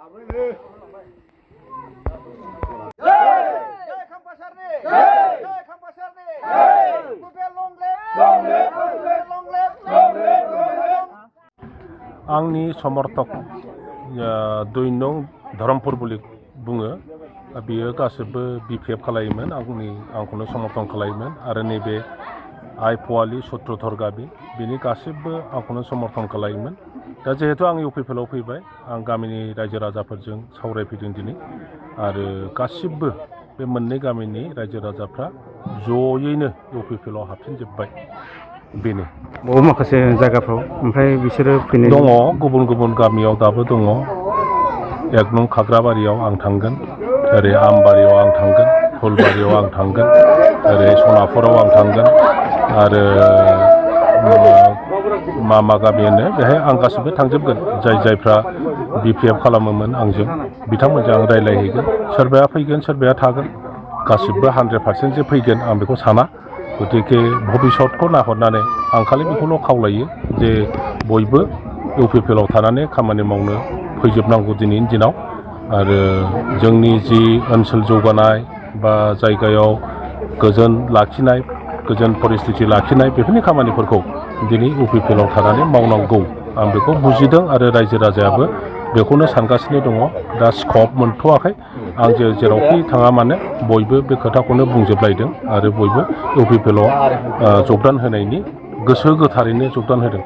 आंनि समर्थक 2 नं धरमपुर बुलि बुङो बियो गासिबो बिपिएफ खालायोमोन आंखौनो समर्थन खालायोमोन आरो नैबे आइ पवालि सत्रधर गाबि बिनि गासिबो आंखौनो समर्थन खालायोमोन दा जिहेतु आं इउपिपिएलआव फैबाय आं गामिनि रायजो राजाफोरजों सावरायफैदों दिनै आरो गासिबो बे मोननै गामिनि रायजो राजाफ्रा जयैनो इउपिपिएलआव हाबफिनजोब्बाय बेनो माखासे जायगाफ्राव ओमफ्राय बिसोरो फैनाय दङ गुबुन गुबुन गामियाव दाबो दङ 1 नं खाग्राबारियाव आं थांगोन ओरै आमबारियाव आं थांगोन फुलबारियाव आं थांगोन ओरै सनापुराव आं थांगोन आरो मा गामि होनो बेहाय आं गासिबो थांजोबगोन जायफ्रा बिपिएफ खालामोमोन आंजों बिथांमोनजों आं रायलायहैगोन सोरबाया फैगोन सोरबाया थागोन गासिबो 100% जे फैगोन आं बेखौ साना गतिके भबिष्यतखौ नाहरनानै आं खालि बेखौल' खावलायो जे बयबो इउपिपिएलआव थानानै खामानि मावनो फैजोबनांगौ दिनैनि दिनाव आरो जोंनि जि ओनसोल जौगानाय बा जायगायाव गोजोन लाखिनाय गोजोन परिस्थिति लाखिनाय बेफोरनि खामानिफोरखौ दिनै इउपिपिएलआव थानानै मावनांगौ आं बेखौ बुजिदों आरो रायजो राजायाबो बेखौनो सानगासिनो दङ दा स्कप मोनथ'वाखै आं जेरावखि थाङा मानो बयबो बे खोथाखौनो बुंजोबलायदों आरो बयबो इउपिपिएलआव जगदान होनायनि गोसो गोथारैनो जगदान होदों।